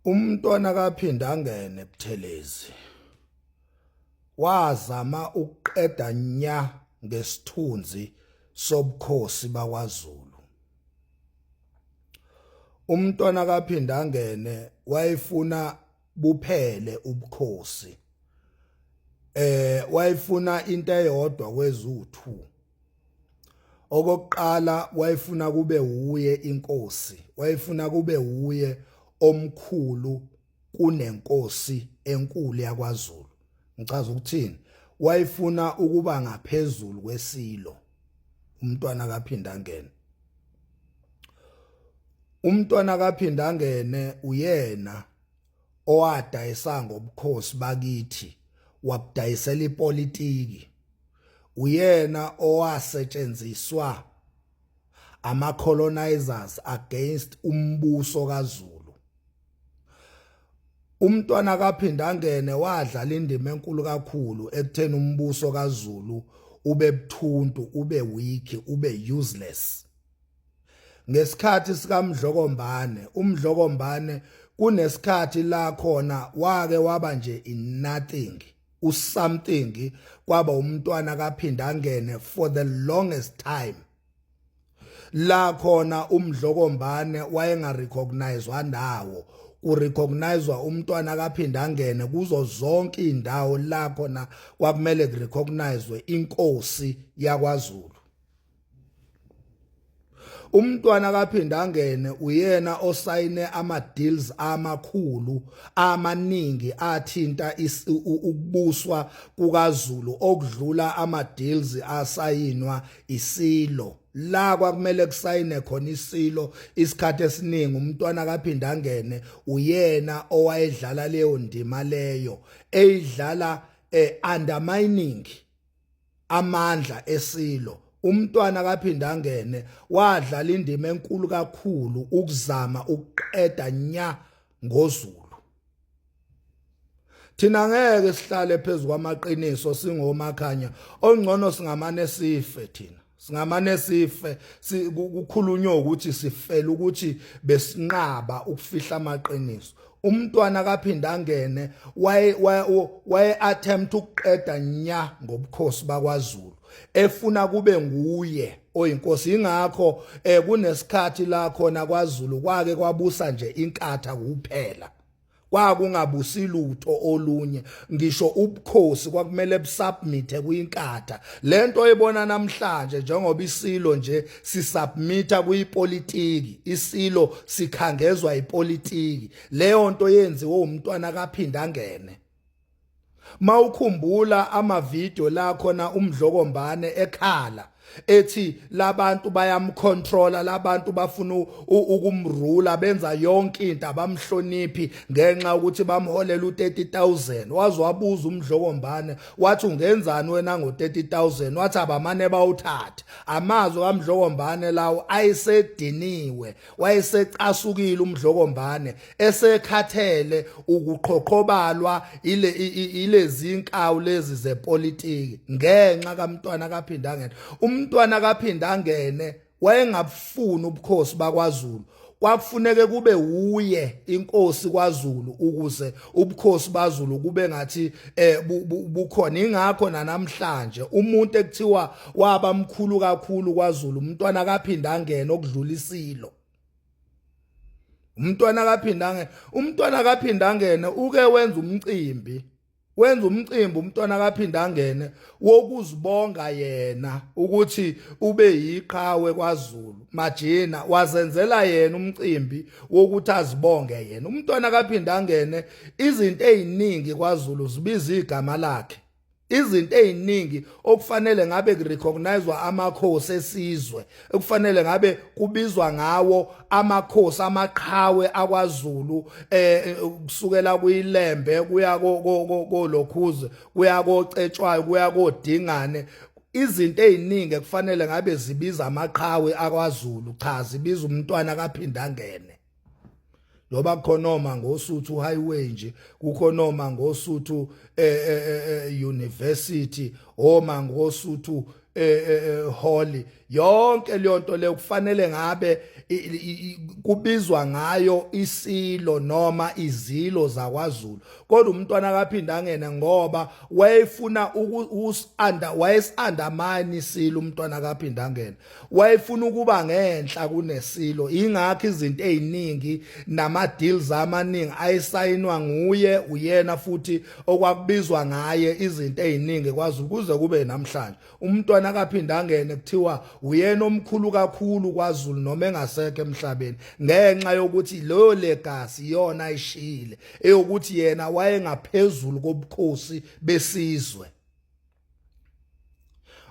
Umntwana kaPhindangene Buthelezi wazama ukuqeda nya ngesithunzi sobukhosi bakwaZulu. Umntwana kaPhindangene wayefuna buphele ubukhosi. Wayefuna into eyodwa kwezu-2. Okokuqala wayefuna kube wuye inkosi, wayefuna kube wuye omkhulu kunenkosi enkulu yakwaZulu. Ngichaza ukuthini? Wayefuna ukuba ngaphezulu kwesilo umntwana kaPhindangene. Umntwana kaPhindangene uyena owadayisa ngobukhosi bakithi wabudayisela ipolitiki. Uyena owasetshenziswa ama colonizers against umbuso kaZulu. Umntwana kaPhindangene wadlala indima enkulu kakhulu ekutheni umbuso kaZulu ube buthuntu, ube weak, ube useless. Ngesikhathi sikaMdlokombane, uMdlokombane kunesikhathi la khona wake waba nje in nothing, usomething kwaba umntwana kaPhindangene for the longest time. La khona uMdlokombane wayengarecognizwa ndawo, kurecognizwa umntwana kaPhindangene kuzo zonke indawo la khona kwakumele kurecognizwe inkosi yakwaZulu. Umntwana kaPhindangene uyena osayine ama deals amakhulu amaningi athinta ukubuswa kukaZulu okudlula ama deals asayinwa isilo. La kwakumele kusayine khona isilo isikhathi esiningi umntwana kaPhindangene uyena owayedlala leyo ndima leyo, eyidlala undermining amandla esilo. Umntwana kaPhindangene wadlala indima enkulu kakhulu ukuzama ukuqeda nya ngoZulu. Thina ngeke sihlale phezulu kwamaqiniso singomakhanya, ongcono singamane sife thina. Singamane sife kukhulunywe ukuthi sifela ukuthi besinqaba ukufihla amaqiniso. Umntwana kaPhindangene waye waye attempt ukuqeda nya ngobukhosi bakwaZulu, efuna kube nguye oyinkosi. Ingakho kunesikhathi la khona kwaZulu kwake kwabusa nje inkatha kuphela, kwakungabusi lutho olunye, ngisho ubukhosi kwakumele busubmit kuyinkatha. Lento oyibona namhlanje njengoba isilo nje sisubmita kuyipolitiki, isilo sikhangezwa ipolitiki, leyo nto yenziwe umntwana kaPhindangene. Mawukhumbula ama video la khona uMdlokombane ekhala ethi labantu bayamcontrola, labantu bafuna ukumrula, benza yonke into, abamhloniphi ngenxa ukuthi bamholela u30000. Waze wabuza uMdlokombane wathi ungenzani wena ngo30000? Wathi abamane bawuthathe. Amazwi kaMdlokombane lawo ayisediniwe, wayesecasukile uMdlokombane, esekhathele ukuqhoqhobalwa ile ilezi inkawu lezi zepolitiki ngenxa kaMntwana kaPhindangene. Umntwana kaPhindangene wayengabufuni ubukhosi bakwaZulu, kwakufuneke kube uye inkosi kwaZulu ukuze ubukhosi baZulu kube ngathi bukhona. Ingakho namhlanje umuntu ekuthiwa waba mkhulu kakhulu kwaZulu umntwana kaPhindangene okudlulisilo. Umntwana kaPhindangene, umntwana kaPhindangene uke wenza umcimbi, wenza umcimbi umntwana kaPhindangene wokuzibonga yena ukuthi ube yiqhawe kwaZulu. Majina wazenzela yena umcimbi wokuthi azibonge yena. Umntwana kaPhindangene izinto eziningi kwaZulu zibiza igama lakhe, izinto eziningi okufanele ngabe kurecognizewa amakhosi esizwe, okufanele ngabe kubizwa ngawo amakhosi amaqhawe akwaZulu, kusukela kuyilembe kuya kolokhuze, kuya kocetshwayo, kuya kodingane, izinto eziningi ekufanele ngabe zibiza amaqhawe akwaZulu, cha zibiza umntwana kaPhindangene. Njoba kukhona oma ngosuthu highway nje, kukhona oma ngosuthu university, oma ngosuthu hall, Yonke leyo nto leyo kufanele ngabe kubizwa ngayo isilo noma izilo zakwaZulu, kodwa umntwana kaPhindangene ngoba wayefuna ukusanda, wayesandamani isilo. Umntwana kaPhindangene wayefuna ukuba ngenhla kunesilo, ingakho izinto eziningi nama deals amaningi ayisayinwa nguye. Uyena futhi okwakubizwa ngaye izinto eziningi kwaZulu kuze kube namhlanje. Umntwana kaPhindangene kuthiwa uyena omkhulu kakhulu kwaZulu noma engasekho emhlabeni, ngenxa yokuthi leyo legacy iyona ayishiyile, eyokuthi yena wayengaphezulu kobukhosi besizwe.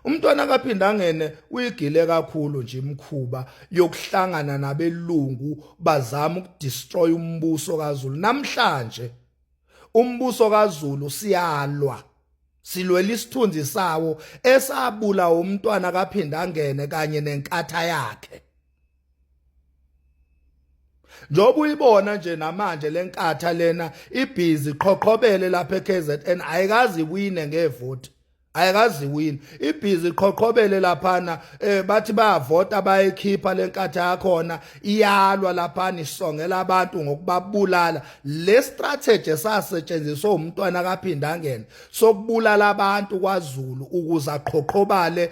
Umntwana kaPhindangene uyigile kakhulu nje imkhuba yokuhlangana nabelungu, bazama ukudestroy umbuso kaZulu. Namhlanje umbuso kaZulu siyalwa, silwela isithunzi sawo esabula umntwana kaPhindangene kanye nenkatha yakhe. Njengoba uyibona nje namanje lenkatha lena ibhizi qhoqhobele lapha eKZN, ayikazi wine ngevoti, ayikazi win, ibhizi qhoqhobele laphana. Bathi bayavota, bayikhipha lenkatha yakhona, iyalwa laphana, isongela abantu ngokubabulala. Le strategy esasetshenziswa umntwana kaPhindangene sokubulala abantu kwaZulu ukuze aqhoqhobale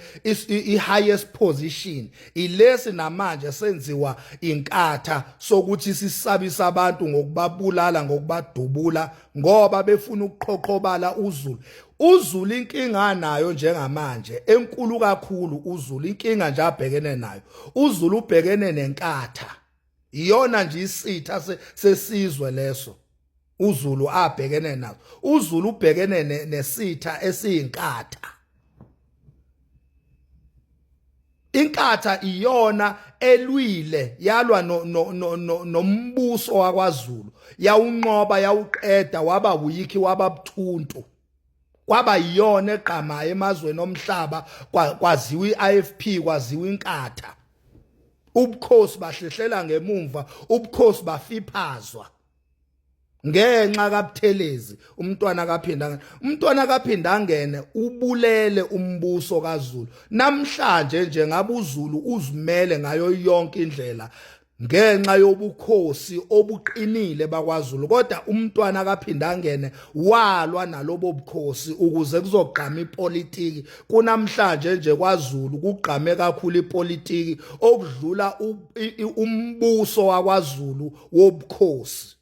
i-highest position, ilesi namanje senziwa inkatha sokuthi sisabisa abantu ngokubabulala, ngokubadubula, ngoba befuna ukuqhoqhobala uZulu. UZulu inkinga nayo njengamanje enkulu kakhulu, uZulu inkinga nje abhekene nayo, uZulu ubhekene nenkatha. Iyona nje isitha sesizwe leso uZulu abhekene nazo. UZulu ubhekene nesitha esiyinkatha. Inkatha iyona elwile, yalwa nombuso wakwaZulu, yawunqoba, yawuqeda, waba wiki, waba buthuntu, kwaba yiyona egqamayo emazweni omhlaba. Kwaziwa iIFP, kwaziwa inkatha, ubukhosi bahlehlela ngemumva, ubukhosi bafiphazwa ngenxa kaButhelezi. Umntwana kaPhinda, umntwana kaPhindangene ubulele umbuso kaZulu. Namhlanje nje ngabe uZulu uzimele ngayo yonke indlela ngenxa yobukhosi obuqinile bakwaZulu, kodwa umntwana kaPhindangene walwa nalobo bukhosi ukuze kuzogqama ipolitiki. Kunamhlanje nje kwaZulu kugqame kakhulu ipolitiki okudlula umbuso wakwaZulu wobukhosi.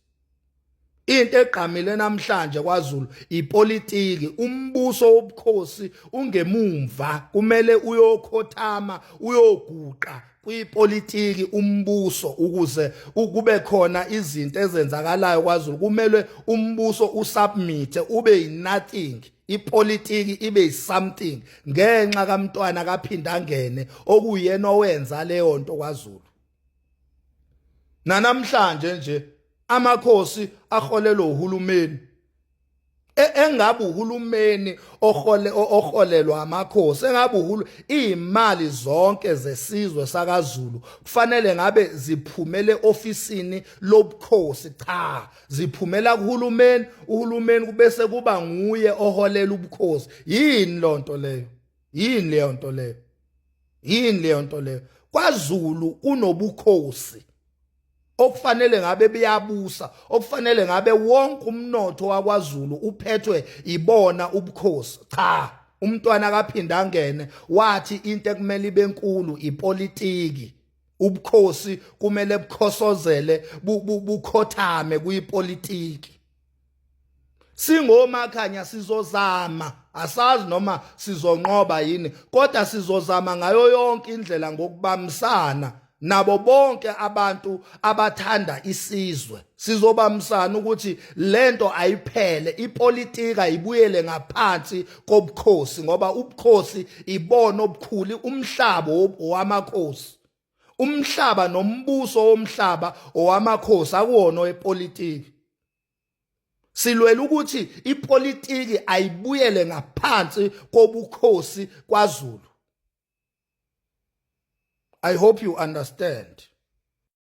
Into egqamile namhlanje kwaZulu ipolitiki, umbuso wobukhosi ungemumva, kumele uyokhothama, uyoguqa kwipolitiki umbuso ukuze kube khona izinto ezenzakalayo kwaZulu. Kumele umbuso usubmit, ube nothing, ipolitiki ibe something, ngenxa kamntwana kaPhindangene okuyena owenza leyo nto kwaZulu. Nanamhlanje nje amakhosi aholelwa uhulumeni. Engabe uhulumeni ohole oholelwa amakhosi, engabe uhulu imali zonke zesizwe sakaZulu kufanele ngabe ziphumele ofisini lobukhosi. Cha, ziphumela kuhulumeni, uhulumeni kubese kuba nguye oholela ubukhosi. Yini lonto leyo? Yini leyo nto leyo? Yini leyo nto leyo? KwaZulu kunobukhosi okufanele ngabe buyabusa, okufanele ngabe wonke umnotho wakwaZulu uphethwe ibona ubukhosi. Cha, umntwana kaPhindangene wathi into ekumele ibe nkulu ipolitiki, ubukhosi kumele bukhosozele, bukhothame kuyipolitiki. Singomakhanya sizozama, asazi noma sizonqoba yini, kodwa sizozama ngayo yonke indlela ngokubambisana nabo bonke abantu abathanda isizwe. Sizobambisana ukuthi lento ayiphele, ipolitika ibuyele ngaphansi kobukhosi, ngoba ubukhosi ibona obukhulu. Umhlaba owamakhosi, umhlaba nombuso womhlaba owamakhosi, akuwona owepolitiki. Silwela ukuthi ipolitiki ayibuyele ngaphansi kobukhosi kwaZulu. I hope you understand.